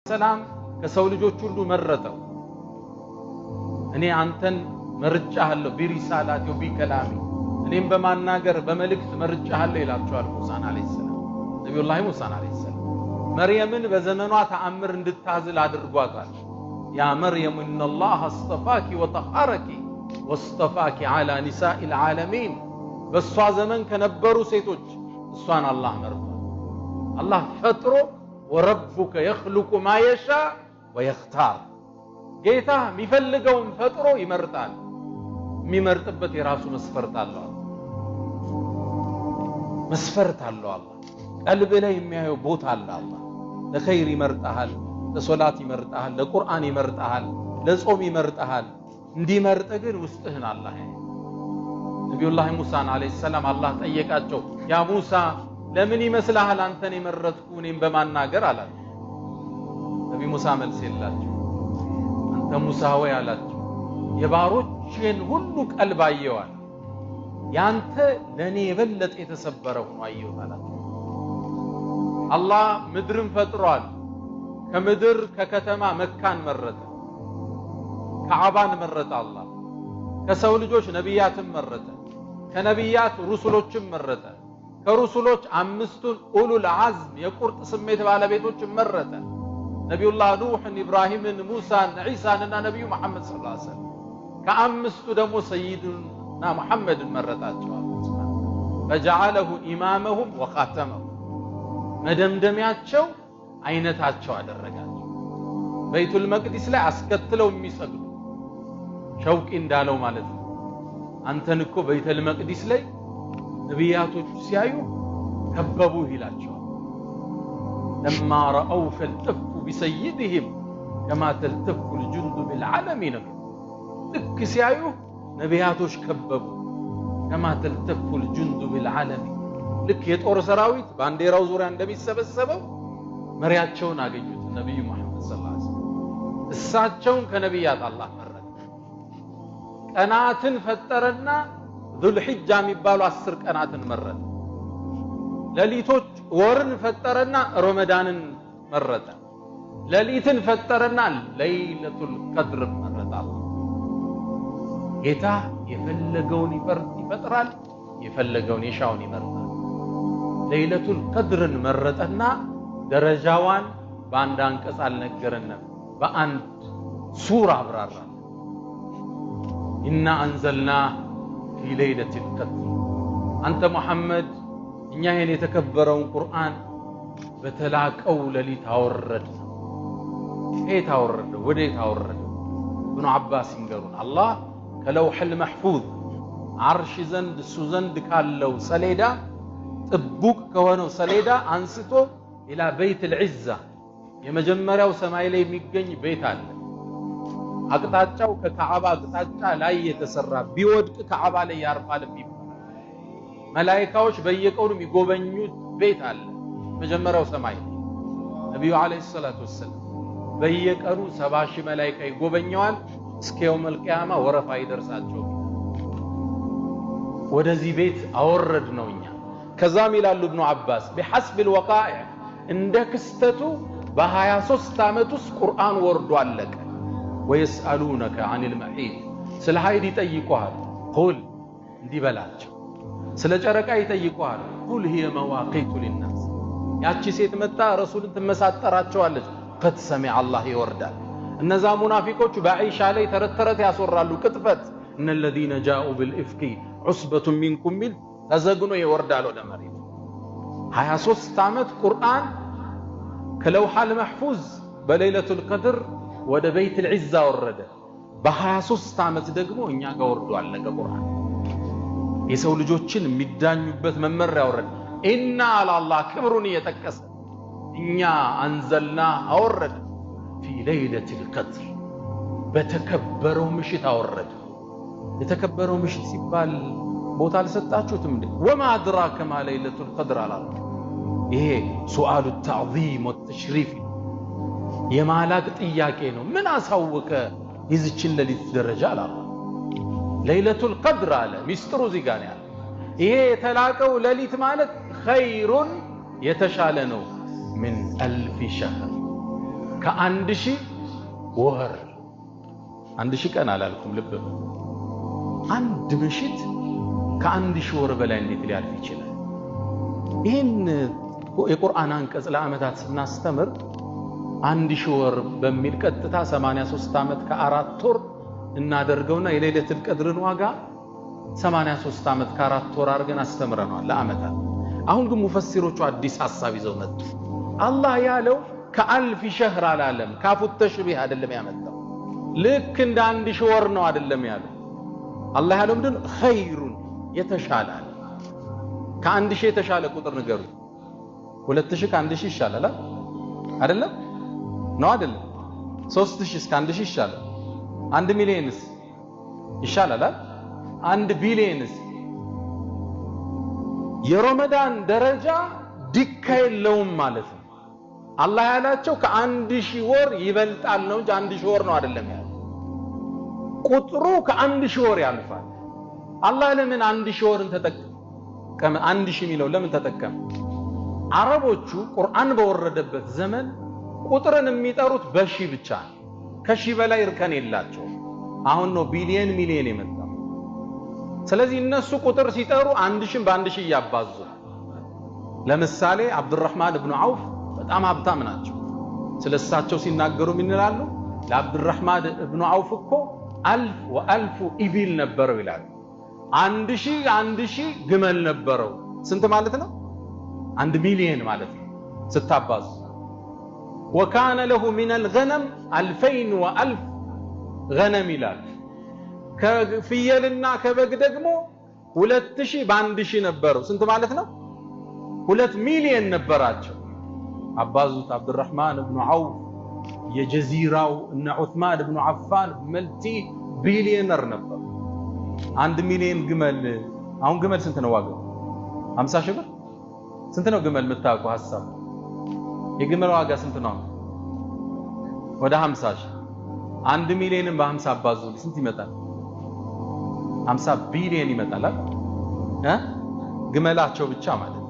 ሰላም ከሰው ልጆች ሁሉ መረጠው። እኔ አንተን መርጫለሁ ቢሪሳላቲ ወቢከላሚ፣ እኔም በማናገር በመልእክት መርጫለሁ ይላቸዋል ሙሳን አለይሂ ሰላም፣ ነቢዩላህ ሙሳን አለይሂ ሰላም። መርየምን በዘመኗ ተአምር እንድታዝል አድርጓታል። ያ መርየም ኢነላህ አስጠፋኪ ወጠሐረኪ ወስጠፋኪ ዐላ ኒሳኢል ዓለሚን። በእሷ ዘመን ከነበሩ ሴቶች እሷን አላህ መርጧል። አላህ ፈጥሮ ወረቡከ የኽሉቁ ማ የሻ ወየኽታር፣ ጌታ የሚፈልገውን ፈጥሮ ይመርጣል። የሚመርጥበት የራሱ መስፈርት አለው። መስፈርት አለው። አላህ ቀልብ ላይ የሚያየው ቦታ አለ። አላህ ለኸይር ይመርጠሃል፣ ለሶላት ይመርጠሃል፣ ለቁርአን ይመርጠሃል፣ ለጾም ይመርጠሃል። እንዲመርጥ ግን ውስጥህን አላህ። ነቢዩላህ ሙሳን ዓለይሂ ሰላም አላህ ጠየቃቸው። ያ ሙሳ፣ ለምን ይመስልሃል አንተን የመረጥኩ እኔም በማናገር አላቸው። ነቢ ሙሳ መልስ የላቸው። አንተ ሙሳ ወይ አላቸው፣ የባሮችን ሁሉ ቀልብ አየዋል፣ ያንተ ለእኔ የበለጠ የተሰበረ ሆኖ አየሁት አላቸው። አላህ ምድርን ፈጥሯል። ከምድር ከከተማ መካን መረጠ፣ ከዓባን መረጠ። አላህ ከሰው ልጆች ነቢያትን መረጠ፣ ከነቢያት ሩሱሎችን መረጠ፣ ከሩሱሎች አምስቱን ኡሉል አዝም የቁርጥ ስሜት ባለቤቶችን መረጠ። ነቢዩላህ ኑሕን፣ ኢብራሂምን፣ ሙሳን፣ ዒሳን እና ነቢዩ መሐመድ ሰለላሁ ዐለይሂ ወሰለም። ከአምስቱ ደግሞ ሰይዱና መሐመድን መረጣቸዋል። ፈጀዐለሁ ኢማመሁም ወኻተመሁም፣ መደምደሚያቸው አይነታቸው አደረጋቸው። በይቱል መቅዲስ ላይ አስከትለው የሚሰግዱ ሸውቂ እንዳለው ማለት ነው። አንተን እኮ በይተል መቅዲስ ላይ ነቢያቶቹ ሲያዩ ከበቡህ ይላቸዋል። ለማ ረአውከ ልተፉ ቢሰይድህም ከማ ተልተፉ ልጁንዱ ቢልዓለሚ ነው። ልክ ሲያዩ ነቢያቶች ከበቡ። ከማ ተልተፉ ልጁንዱ ቢልዓለሚ፣ ልክ የጦር ሰራዊት ባንዲራው ዙሪያ እንደሚሰበሰበው መሪያቸውን አገኙት ነቢዩ መሐመድ ሰለላሁ ዐለይሂ ወሰለም። እሳቸውን ከነቢያት አላህ መረጠ። ቀናትን ፈጠረና ዙልሒጃ የሚባሉ 10 ቀናትን መረጠ። ሌሊቶች ወርን ፈጠረና ረመዳንን መረጠ። ሌሊትን ፈጠረና ለይለቱል ቀድር መረጠ። አላህ ጌታ የፈለገውን ይፈጥራል፣ የፈለገውን የሻውን ይመርጣል። ለይለቱል ቀድርን መረጠና ደረጃዋን በአንድ አንቀጽ አልነገረንም፣ በአንድ ሱራ አብራራል። ኢና አንዘልና ፊ ለይለቲል ቀድር፣ አንተ ሙሐመድ እኛ ይሄን የተከበረውን ቁርአን በተላቀው ሌሊት አወረድነው። ከየት አወረደው? ወዴት አወረደው? እብኑ ዓባስ ይንገሩን። አላህ ከለውሕል መሕፉዝ ዓርሽ ዘንድ እሱ ዘንድ ካለው ሰሌዳ፣ ጥቡቅ ከሆነው ሰሌዳ አንስቶ ኢላ በይት ልዕዛ የመጀመሪያው ሰማይ ላይ የሚገኝ ቤት አለ። አቅጣጫው ከከዓባ አቅጣጫ ላይ የተሰራ፣ ቢወድቅ ከዓባ ላይ ያርፋል የሚባል፣ መላኢካዎች በየቀኑ የሚጎበኙት ቤት አለ። መጀመሪያው ሰማይ ላይ ነቢዩ ዓለይሂ ሰላቱ ወሰላም በየቀኑ 70,000 መላኢካ ይጎበኘዋል። እስከ የውመል ቂያማ ወረፋ ይደርሳቸው። ወደዚህ ቤት አወረድ ነው እኛ። ከዛም ይላሉ እብኑ ዓባስ ቢሐስብ ልወቃኢዕ እንደ ክስተቱ በ23 ዓመት ውስጥ ቁርአን ወርዶ አለቀ። ወየስአሉነከ አኒል መሒድ፣ ስለ ሀይድ ይጠይቁሃል። ቁል እንዲህ በላቸው። ስለ ጨረቃ ይጠይቁሃል። ቁል ሂየ መዋቂቱ ሊናስ። ያቺ ሴት መጣ ረሱልን ትመሳጠራቸዋለች። ቀድ ሰሚዐ አላህ ይወርዳል። እነዛ ሙናፊቆቹ በዐይሻ ላይ ተረት ተረት ያስወራሉ፣ ቅጥፈት። እነ ለዚነ ጃኡ ብልኢፍኪ ዑስበቱን ሚንኩም ሚል ተዘግኖ ይወርዳል ወደ መሬት። 23 ዓመት ቁርአን ከለውሐል መሕፉዝ በሌይለቱል ቀድር ወደ በይት ልዒዛ ወረደ። በ23 ዓመት ደግሞ እኛ ጋር ወርዶ አለቀ ቁርአን። የሰው ልጆችን የሚዳኙበት መመሪያ ወረደ። ኢና አላህ ክብሩን እየጠቀሰ እኛ አንዘልና አወረደ ፊ ለይለቲል ቀድር፣ በተከበረው ምሽት አወረደ። የተከበረው ምሽት ሲባል ቦታ አልሰጣችሁትም እንዴ? ወማ አድራከ ማ ለይለቱል ቀድር አላለ። ይሄ ሱአሉ ተዕዚም ወተሽሪፍ የማላቅ ጥያቄ ነው። ምን አሳወቀ የዚችን ሌሊት ደረጃ አላለ። ለይለቱል ቀድር አለ። ሚስጥሩ እዚህ ጋር ነው ያለው። ይሄ የተላቀው ሌሊት ማለት ኸይሩን የተሻለ ነው፣ ምን አልፊ ሸህር ከ1000 ወር። 1000 ቀን አላልኩም፣ ልብ በል። አንድ ምሽት ከ1000 ወር በላይ እንዴት ሊያልፍ ይችላል? ይህን የቁርአን አንቀጽ ለዓመታት ስናስተምር 1000 ወር በሚል ቀጥታ 83 ዓመት ከአራት ወር እናደርገውና የሌለቱል ቀድርን ዋጋ 83 ዓመት ከአራት ወር አድርገን አስተምረነዋል ለዓመታት። አሁን ግን ሙፈሲሮቹ አዲስ ሐሳብ ይዘው መጡ። አላህ ያለው ከአልፍ ሸህር አላለም፣ ካፉ ተሽቢህ አይደለም ያመጣው። ልክ እንደ 1000 ወር ነው አይደለም ያለው። አላህ ያለው ምንድን ነው? ኸይሩን የተሻለ አለ። ከ1000 የተሻለ ቁጥር ንገሩ። 2000 ከ1000 ይሻላል አይደለም? ነው አይደለም? 3000 እስከ 1000 ይሻላል። 1 ሚሊዮንስ ይሻላል አይደል? 1 ቢሊዮንስ? የረመዳን ደረጃ ዲካ የለውም ማለት ነው። አላህ ያላቸው ከ1000 ወር ይበልጣል ነው እንጂ 1000 ወር ነው አይደለም ያለው። ቁጥሩ ከ1000 ወር ያልፋል። አላህ ለምን 1000 ወርን ተጠቀመ? 1000 የሚለው ለምን ተጠቀመ? አረቦቹ ቁርአን በወረደበት ዘመን ቁጥርን የሚጠሩት በሺ ብቻ ነው። ከሺ በላይ እርከን የላቸውም። አሁን ነው ቢሊየን ሚሊየን የመጣው። ስለዚህ እነሱ ቁጥር ሲጠሩ 1000ን በ1000 እያባዙ። ለምሳሌ አብዱራህማን ኢብኑ ዐውፍ በጣም ሀብታም ናቸው። ስለሳቸው ሲናገሩ ምን ይላሉ? ለአብዱራህማን ኢብኑ ዐውፍ እኮ 1000 ወአልፉ ኢቢል ነበረው ይላሉ። 1000 1000 ግመል ነበረው። ስንት ማለት ነው? 1 ሚሊየን ማለት ነው ስታባዙ። ወካነ ለሁ ሚነል ገነም 2000 ወአልፍ ገነም ይላል። ከፍየልና ከበግ ደግሞ 2000 በ1000 ነበረው። ስንት ማለት ነው? 2 ሚሊየን ነበራቸው። አባዙት። አብዱራህማን ኢብኑ ዐውፍ የጀዚራው እነ ዑስማን ኢብኑ አፋን multi billionaire ነበሩ። 1 ሚሊየን ግመል። አሁን ግመል ስንት ነው ዋጋው? 50 ሺህ ብር። ስንት ነው ግመል የምታውቁ ሐሳብ? የግመል ዋጋ ስንት ነው? ወደ 50 ሺህ። 1 ሚሊዮንን በ50 አባዙ ስንት ይመጣል? 50 ቢሊዮን ይመጣል አይደል? ግመላቸው ብቻ ማለት።